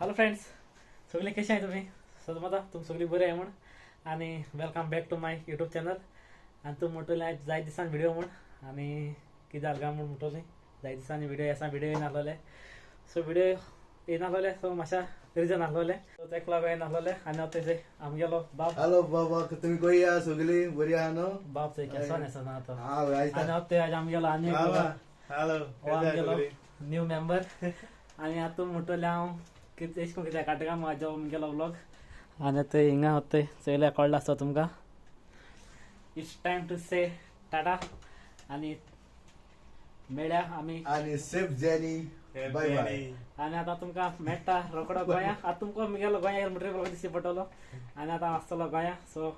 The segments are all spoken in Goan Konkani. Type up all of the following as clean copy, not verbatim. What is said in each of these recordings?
हॅलो फ्रेंड्स, सगळे कशे आहे तुम्ही? सजमता तुम सगळी बरे आहे म्हण आणि welcome back to my YouTube channel. आणि तूं म्हणटले आयज जाय दिसान व्हिडिओ म्हण आनी कितें जालें काय म्हूण म्हणटलें जाय दिसांनी व्हिडिओ येसा व्हिडिओ येयनासलेले. सो व्हिडिओ येयनासलेले सो मातशा रिजन आसलेले सो तेका लागून येयनासलेले. आनी हांव तेजे आमगेलो बाब. हॅलो बाबा, तुमी कशी आहा? सगळी बरी आहा न्हू? बाब थंय केसो न्हेसना आतां. आनी हांव ते आयज आमगेलो आनी आमगेलो न्यू मेंबर. आनी आतां म्हणटलें हांव कितें एश करून कित्याक काडटा म्हाजो आमगेलो व्लॉग. आनी आतां हिंगा वता चोयल्यार कळ्ळें आसता तुमकां. It's time to say tata आनी मेळ्या आमी आनी सेफ जर्नी, बाय बाय. आनी आतां तुमकां मेळटा रोकडो गोंया. आतां तुमकां मुगेलो गोंया येयलो म्हणटकीर व्लॉग दिश्टी पडटलो. आनी आतां आसतलो गोंया. सो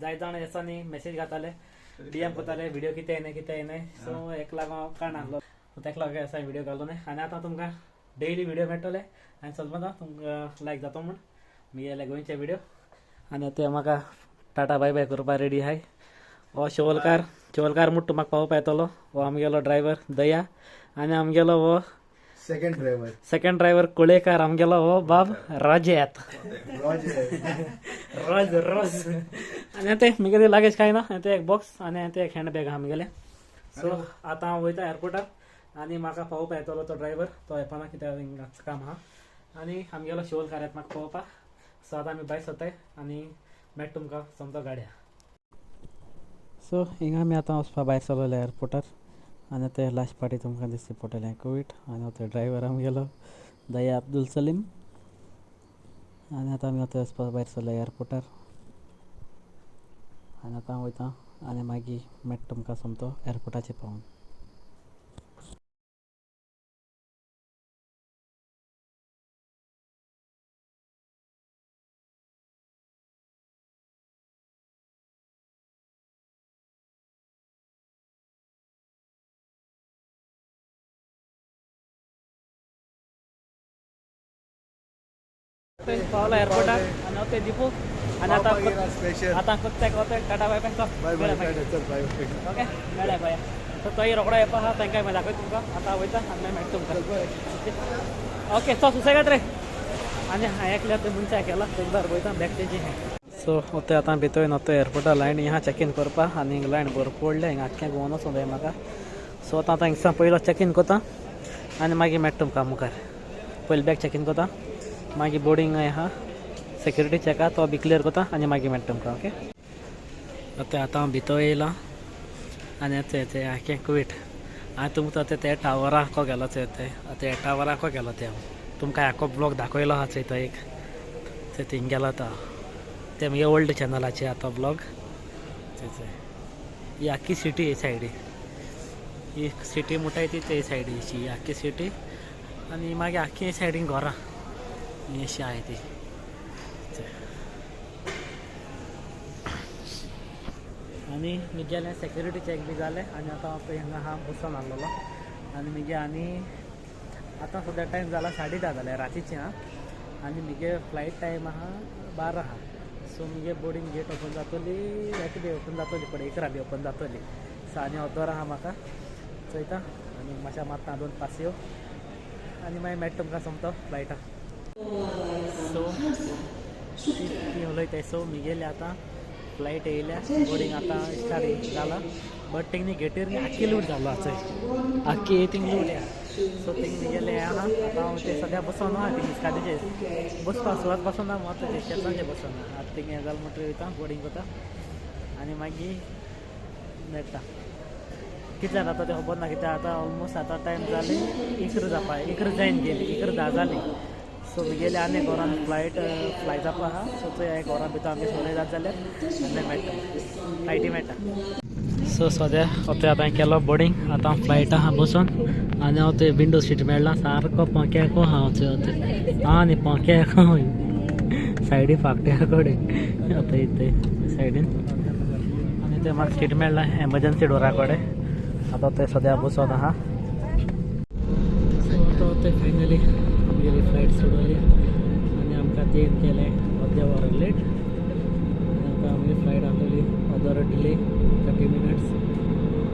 जायते जाण दिसांनी मॅसेज घाताले, डीएम करताले व्हिडिओ कितें येयना कितें येयना. सो एक लागून हांव काडनासलो, तेका लागून असा व्हिडिओ घालो न्हय. आनी आतां तुमकां डेली व्हिडिओ मेळटले आनी सजमता तुमकां लायक जातो म्हूण मुगेले गोंयचे व्हिडिओ. आनी आतां म्हाका टाटा बाय बाय करपाक रेडी आहाय. हो शिवलकार, शिवलकार मुट्टू म्हाका पावोवपा येतलो. हो आमगेलो ड्रायव्हर दया आनी आमगेलो हो सेकंड ड्रायव्हर, सेकंड ड्रायव्हर कुळेकार आमगेलो हो बाब राजयात रोज रोज. आनी ते मुगेले लागेज कांय ना, आनी ते एक बॉक्स आनी ते एक हँड बॅग आहा मुगेले. सो आतां हांव वयता एअरपोर्टार आनी म्हाका पावोवपा येतलो तो ड्रायव्हर, तो येवपाना कित्याक हिंगा काम आहा. आनी आमगेलो शिवलकार येता म्हाका पावोवपाक. सो आतां आमी भायर सरताय आनी मेळटा तुमकां सोमतो गाडया. सो हिंगा आमी आतां वचपा भायर सरलेले एअरपोर्टार. आनी ते लास्ट पार्टी तुमकां दिसता पडटलें कोवीड. आनी ते ड्रायव्हर आमगेलो दया अब्दुल सलीम. आनी आतां आमी आतां वचपा भायर सरले एअरपोर्टार. आनी आतां वयता आनी मागीर मेळटा तुमकां सोमतो एअरपोर्टाचेर पावोन. पावला एअरपोर्टार आनी हांव ते दिपू. आनी आतां आतां कोत्ताक वता टाटा बाय बाय. बाय बाय, ओके मेळ्या बाय. सो तोय रोकडो येवपा आहा, तांकां मागीर दाखयता तुमकां. आतां वयता आनी मागीर मेळटा तुमकां. ओके चल सुसेगाद रे. आनी हांवें एकल्या ते मनशाक केला तेजे बार वयता बॅग तेजी. सो ते आतां भितर येवन तो एअरपोर्टार लायन हिंगा चॅक इन करपा. आनी हिंगा लायन भरपूर पडल्या, हिंगा आख्खें गोवन वचूंक जाय म्हाका. सो आतां आतां हिंगसान पयलो चॅक इन करता आनी मागीर मेळटा तुमकां मुखार. पयलीं बॅग चॅक इन करता, मागीर बोर्डिंग आहा, सेक्युरिटी चॅक आहा तो बी क्लियर करता आनी मागीर मेळटा तुमकां. ओके आतां आतां हांव भितर येयलां आनी आतां ते आख्खें कुवेट. आनी तुमकां आतां ते टावरा आखो गेलो चोय, ते आतां टावरा आखो गेलो ते हांव तुमकां आखो ब्लॉग दाखयलो आहा चोय, तो एक ते थिंग गेलो तो ते मुगे ओल्ड चॅनलाचे आतां ब्लॉग. ते ही आख्खी सिटी हे सायडी, ही सिटी म्हणटाय ती ते सायडी अशी ही आख्खी सिटी. आनी मागीर आख्खी हे सायडीन घरां अशी आहाय ती. आनी मुगेलें सेक्युरिटी चॅक बी जालें आनी आतां हांव पळय हांगा आहा बसून आहलोलो. आनी मुगे आनी आतां सद्या टायम जाला 10:30 जाले रातीचे आं. आनी मुगे फ्लायट टायम आहा 12 आहा. सो मुगे बोर्डिंग गेट ओपन जातली, एक बी ओपन जातली पळय, 11 बी ओपन जातली. सो आनी अर्दवर आहा म्हाका, चोयता आनी मातशें मारता 2 पासयो आनी मागीर मेळटा तुमकां सोमतो फ्लायटाक. सो ती उलयताय. सो मुगेले आतां फ्लायट येयल्या, बोर्डिंग आतां स्टार्ट जाला, बट तेंगे गेटीर आख्खी लूट जालो चोय, आख्खी थिंग लूट. सो थिंग मुगेले आहा आतां हांव ते सद्या बसोन आहा थिंग इस्कादीचेर बसपा सुवात बसोन आहा, आतां ते शेतांचेर बसोन आहा. आतां थिंग हें जालें म्हणटकीर वयता बोर्डिंग करता आनी मागीर मेळटा. कितल्या जाता तें खबर ना, कित्याक आतां ऑलमोस्ट आतां टायम जाले 11 जावपा, 11 जायन गेली, 11:10 जाली. सो मुगेले आनी घरान फ्लायट फ्लाय जावपा आहा. सो चोय घरान भितर आमगे सगळे जात जाल्यार आनी मेळटा फ्लायटी मेळटा. सो सद्या आतां हांवें केलो बोर्डिंग, आतां फ्लायट आहा बसून. आनी हांव ते विंडो सीट मेळ्ळा, सारको पंख्याको हांव चोय आनी पंख्याको सायडी फाकट्या कडेन आतां ते सायडीन. आनी ते म्हाका सीट मेळ्ळा एमर्जन्सी डोरा कडेन. आतां ते सद्या बसून आहा. सो आतां ते फायनली आमगेली फ्लायट सोडवली आनी आमकां तेन केलें अर्दे वर लेट. आनी आतां आमगेली फ्लायट आहली अर्दो वर डिले 30 मिनट्स.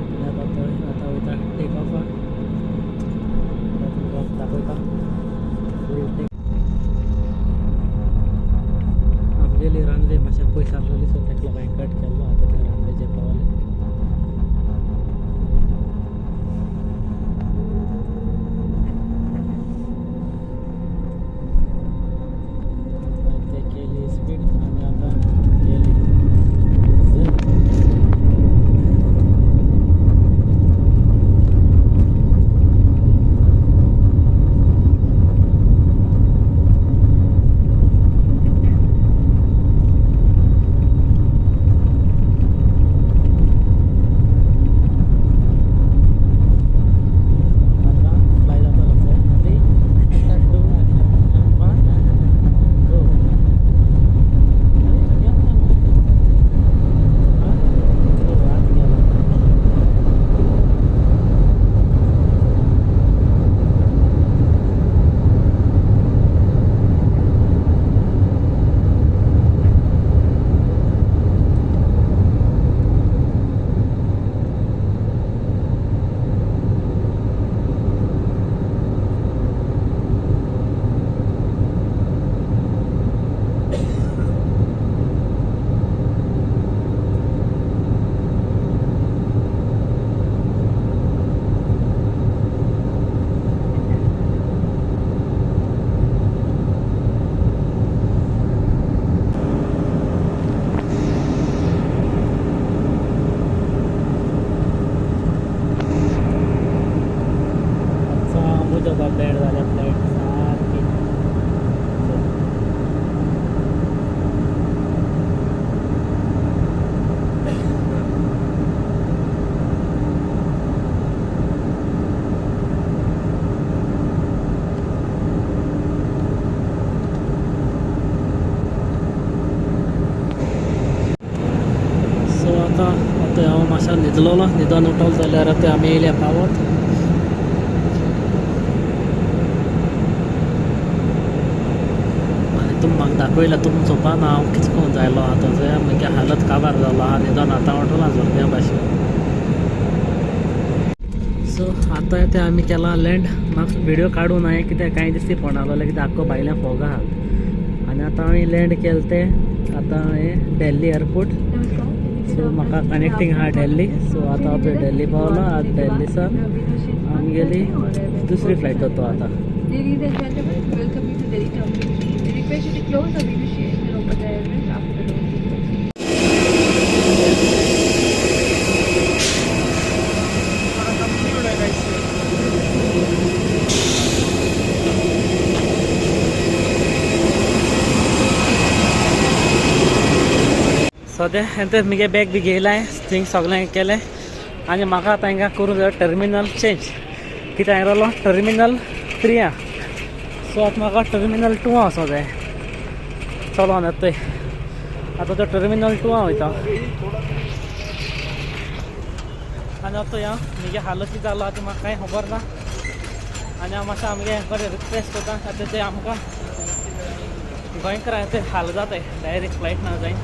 आनी आतां तो आतां वयता टेक ऑफाक. आतां तुमकां दाखयता फूल टेक. आतां बँड जाल्या फ्लायट सारकी. सो आतां आतां हांव मातसो न्हिदलोलो, न्हिदोन उठलो जाल्यार आतां आमी येयल्या पावत. आनी तुमी म्हाका दाखयल्या तुमी चोवपा ना हांव कितें करून जायलो आतां चोया म्हगे हालत काबार जालो आहा, न्हिदोन आतां उठला जोरप्या भाशेन. सो आतां ते आमी केला लँड. म्हाका व्हिडियो काडूं ना कित्याक कांय दिसती पडना कित्याक आख्खो भायल्यान फोग आहा. आनी आतां हांवें लँड केलें तें आतां हें दिल्ली एअरपोर्ट. सो म्हाका कनेक्टींग आहा दिल्ली. सो आतां हांव थंय दिल्ली पावलो. आतां दिल्ली सावन आमगेली दुसरी फ्लायट जाता आतां. Ladies and gentlemen, welcome you to Delhi Terminal 3. We request you to close the window shades and open the air vents after the door sequence. सद्या हें म्हगे बॅग बी घेयलां, थिंग सगळें केलें आनी म्हाका आतां हिंगा करूं जाय टर्मिनल चेंज कित्याक हांवें रावलो टर्मिनल 3 आहा. सो आतां म्हाका टर्मिनल 2 वचों जाय. चलोन येता थंय आतां तो टर्मिनल 2 वयता. आनी आतां ह्या म्हगे हालत कितें जालो आतां म्हाका कांय खबर ना. आनी हांव मातशें आमगे बरें रिक्वेस्ट करता आतां ते आमकां गोंयकारां ते हाल जाताय डायरेक्ट फ्लायट ना जाय.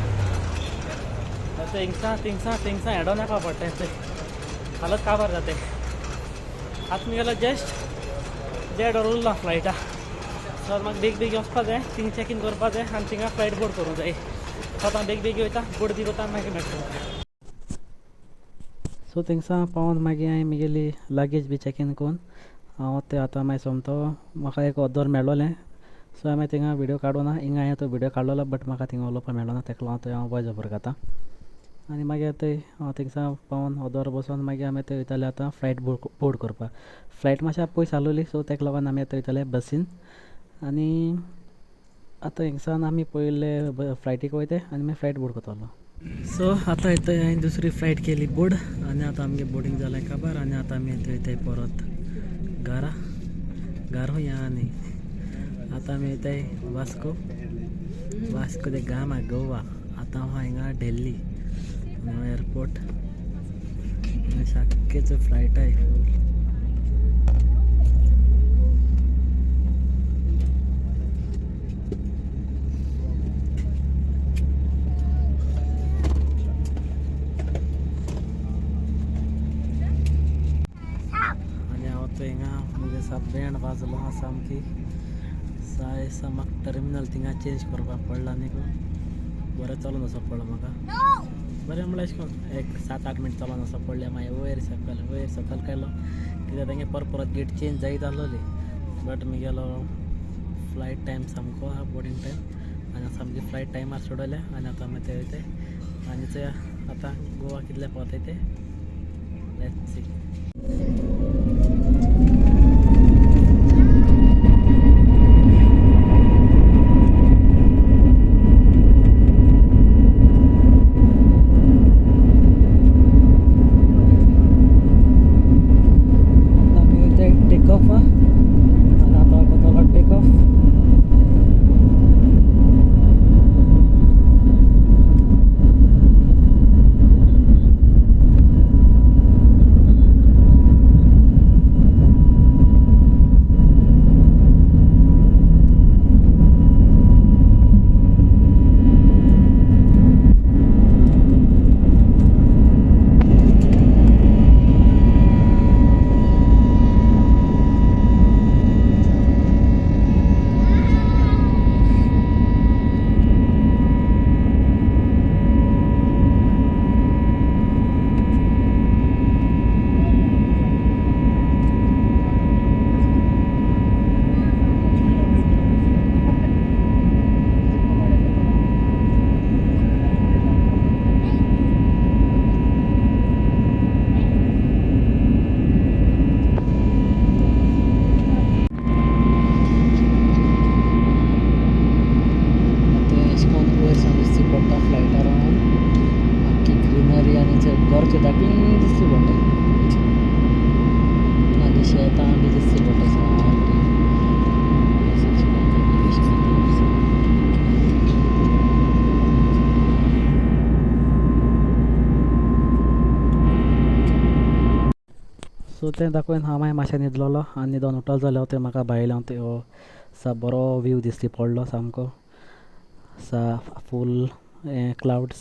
आतां हिंगसा थिंगसा थिंगसा हेडोन येवपा पडटा, थंय हालत काबार जाताय. आतां मुगेलो जस्ट देड वर उरला फ्लायटा. सो आतां म्हाका बेग बेगीन वचपा जाय, थिंग चॅक इन करपा जाय आनी थिंगा फ्लायट बोर्ड करूंक जाय. सो आतां बेग बेगीन वयता, बोर्ड बी करता, मागीर मेळटा. सो थिंगसा पावोन मागीर हांवें म्हगेली लगेज बी चॅक इन करून हांव ते आतां मागीर सोमतो म्हाका एक ऑर्दर मेळोलें. सो हांवें थिंगा व्हिडियो काडूं ना, हिंगा हांवें तो व्हिडियो काडलेलो बट म्हाका थिंगा उलोवपाक मेळना तेका लागून थंय हांव वॉयस ओवर खाता. आनी मागीर थंय हांव थिंगसा पावोन ऑर्दर बसोन मागीर आमी थंय वयताले आतां फ्लायट बोर्ड करपाक. फ्लायट मातशें पयस आसलोली सो तेका लागून आमी आतां वयताले बसीन. आनी आतां हिंगसान आमी पयले फ्लायटीक वयता आनी मागीर फ्लायट बोर्ड करतलो. सो आतां थंय हांवें दुसरी फ्लायट केली बोर्ड आनी आतां आमगे बोर्डींग जालें काबार. आनी आतां आमी थंय वयताय परत घरा. घरा या आनी आतां आमी वयताय Vasco, Vasco the Gama Goa. आतां हांव हिंगा दिल्ली एअरपोर्ट सारकेच फ्लायट आहे फूल. आनी हांव थंय हिंगा म्हगे साप बँड वाजलो आहा सामकी साय म्हाका टर्मिनल थिंगा चेंज करपाक पडला न्ही गो. बरें चलोन वचप पडलो म्हाका, बरें म्हणल्यार अशें करून एक 7-8 मिनट चलोन वचप पडलें. मागीर वयर सकयल केलो कित्याक तेंगे परत परत गेट चेंज जायत आसलोली. बट म्हगेलो फ्लायट टायम सामको आहा बोर्डींग टायम आनी सामकी फ्लायट टायमार सोडयल्या. आनी आतां आमी थंय वयताय आनी चोया आतां गोवा कितले पावताय ते. Let's see. Take off आनी आतां करतलो टेक ऑफ. सो तें दाखोवन हांव मागीर मातशें न्हिदलोलो आनी न्हिदोन उठलो जाल्यार तें म्हाका भायल्यान हांव सा बरो व्यू दिसती पडलो सामको सा फूल क्लावड्स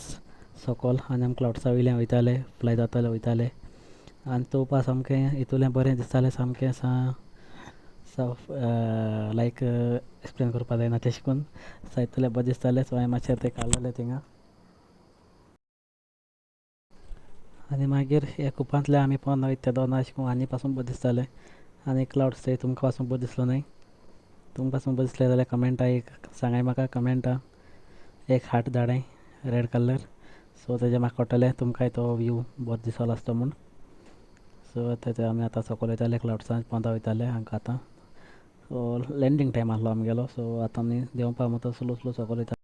सकल आनी आमी क्लावड्सा वयल्यान वयताले फ्लाय जाताले वयताले आनी चोवपा सामकें इतूलें बरें दिसतालें सामकें सा सा लायक एक्सप्लेन करपा जायना तेशें करून सा इतलें बरें दिसतालें. सो हांवें मातशें तें काडलेलें थिंगा. आनी मागीर ह्या कुपांतले आमी पोंदा वयता तेदोना अशें करून आनी पासून बरें दिसतालें. आनी क्लावड्स ते तुमकां पासून बरें दिसलो न्हय, तुमकां पासून बरें दिसलें जाल्यार कमेंटा एक सांगाय म्हाका, कमेंटा एक हार्ट धाडाय रेड कलर. सो तेजें म्हाका कळटलें तुमकांय तो व्यू बरो दिसलो आसतो म्हूण. सो तेजे आमी आतां सकयल वयताले क्लावड्सां पोंदा वयताले हांकां आतां. सो लँडींग टायम आसलो आमगेलो. सो आतां आमी देंवपा मात स्लो स्लो सकयल वयता.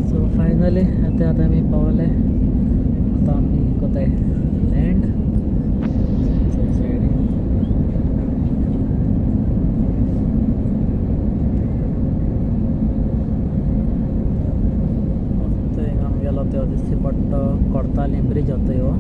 सो फायनली आतां आतां आमी पावले. आतां आमी कोताय लँड सायडीन. आमगेलो त्यो दिश्टी पडटा कोडताली ब्रिज आतां हो.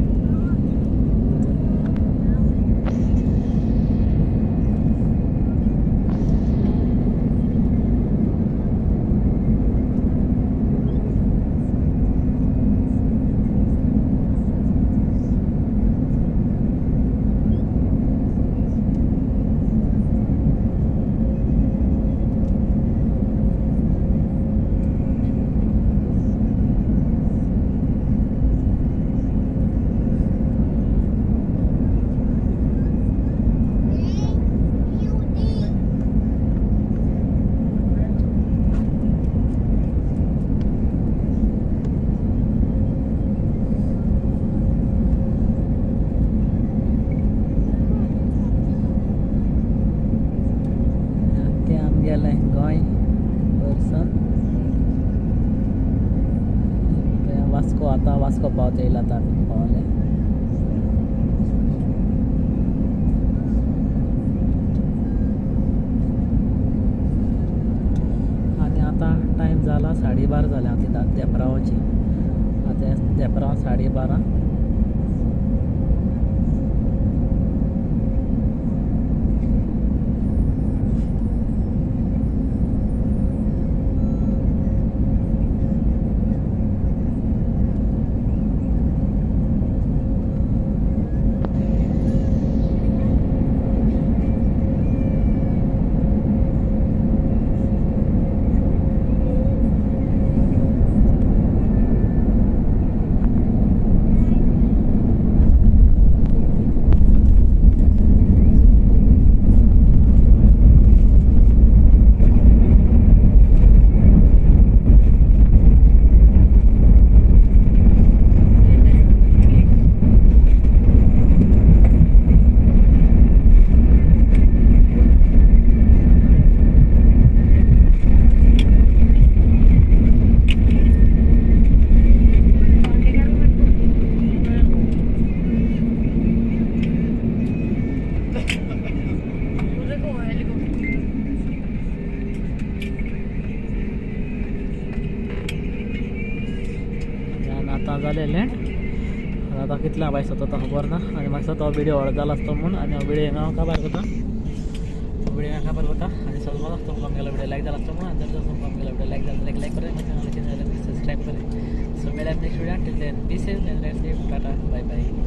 गोंय वयरसान वास्को, आतां वास्को पावत येयला आतां आमी पावले. आनी आतां टायम जाला 12:30 जाल्या आतां देपरावाची. आतां देपराव 12:30. आतां जालें लँड. आतां कितल्या बायस जाता तो खबर ना. आनी म्हाका तो व्हिडियो व्हड जाला आसतो म्हूण आनी हो व्हिडियो हांगा काबार करता. व्हिडियो हांगा काबार करता. आनी सगळो तुमकां आमगेलो व्हिडियो लायक जाला आसतो म्हूण. आनी जर तुमकां आमगेलो व्हिडियो लायक जाला जाल्यार लायक करात, चॅनलाचेर सबस्क्रायब करात. सो मेळया next video. Till then be safe and safe. Tata, bye bye.